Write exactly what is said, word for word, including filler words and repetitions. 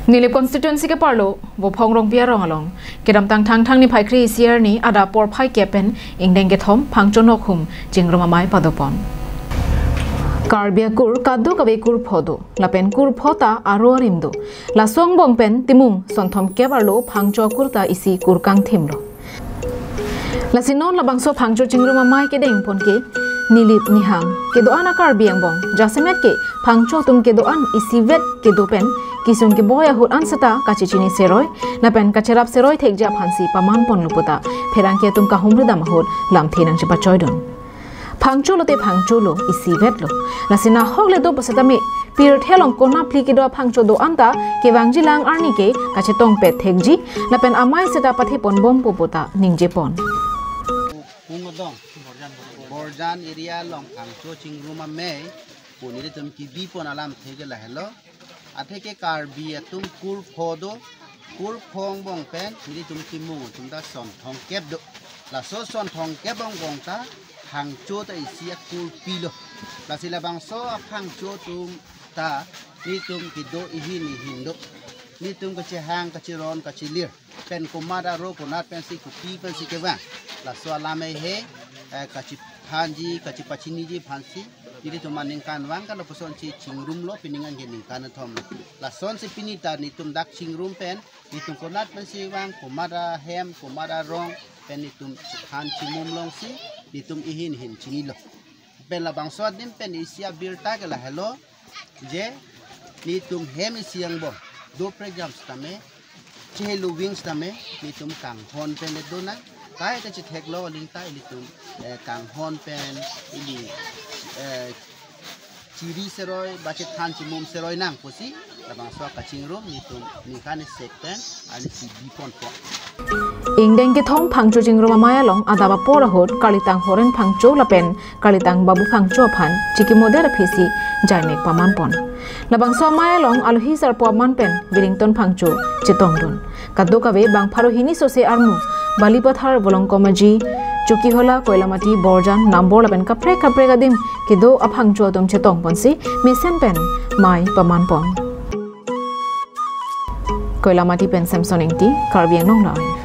Nilip constituency keparlo Vophong Rongpi arong along kedamtang Thangthang niphai kre-isi arni adap porphai kep pen ingdeng kethom phangcho nokhum chingrum amei padopon. Karbi akur kadokave kur pho do, lapen kur pho ta aro arim do. Laso angbong pen timung sonthom kep arlo phangcho akur ta isi kur kangthim lo. Lasi non labangso phangcho chingrum amei kedengpon ke Nilip Nihang kedo-an a Karbi angbong, jasemet ke phangcho atum kedo-an isivet kedo pen kisung keboi ahut an seta kachechini seroi lapen kacherap seroi thekji aphansi pamanponlo puta pherangke atum kahumri dam ahut lamthe nangchepachoidun. Phangcho lote phangcho lo, isivet lo. Lasi nahok le do pu setame, pirthe along konatphli kedo aphangcho do-an ta kevangji lang arni ke kachetongpet thekji lapen amei seta patheponbompo puta ningjepon. Pungdong Borjan area along phangcho chingrum amei pu nelitum kebipon alamthe ke lahelo. Athe ke Karbi atum kur pho do, kur pho angbong pen nelitum timung atum ta sonthom kep do. Laso sonthom kep angbong ta phangcho ta isi akurpi lo. Lasi labangso aphangcho atum ta nelitum kedo ihin ihin do. Nelitum kachehang, kacheron, kachelir pen komat aro konat pensi kopi pensi kevang, laso alam hei, eh, kachephanji, kachepachiniji aphansi nelitum aningkanvang kalo, lasonsi chingrum lo, pini ningkan ke ningkan kethom lo. Lasonsi pini ta nelitum dak chingrum pen nelitum konat pensi vang, komat ahem, komat arong pen nelitum chethan chimum longsi nelitum ihin ihin chinilo. Pen labangso adim pen isi abirta ke lahelo, je nelitum hem isi angbong doprek jam setame, chehelo wings tame, nelitum kanghon pen le donang. Kaike chethek lo aling ta ilitum, eh, kanghon pen ili, eh, chiri seroi ba chethan chimum seroi nang pusi labangso kachingrum nelitum ningkan isi pen arnisi biponpo. Ingdeng kethom phangcho chingrum amei along adap apor ahut Kalitang Horen Phangcho lapen Kalitang Babu Phangcho aphan chikimoder aphisi jaimek pamanpon. Labangso amei along alohi sarpo aman pen Wellington Phangcho chetongdun. Kadokave bang pharo hini sose armu Balipathar, Volongkom Aji, Chokihola, Koilamati, Borjan, Nambor lapen kaprek kaprek adim kedo aphangcho atum chetongponsi mesen pen mei pamanpon. Koilamati pen Samson Ingti, Karbi Anglong Live.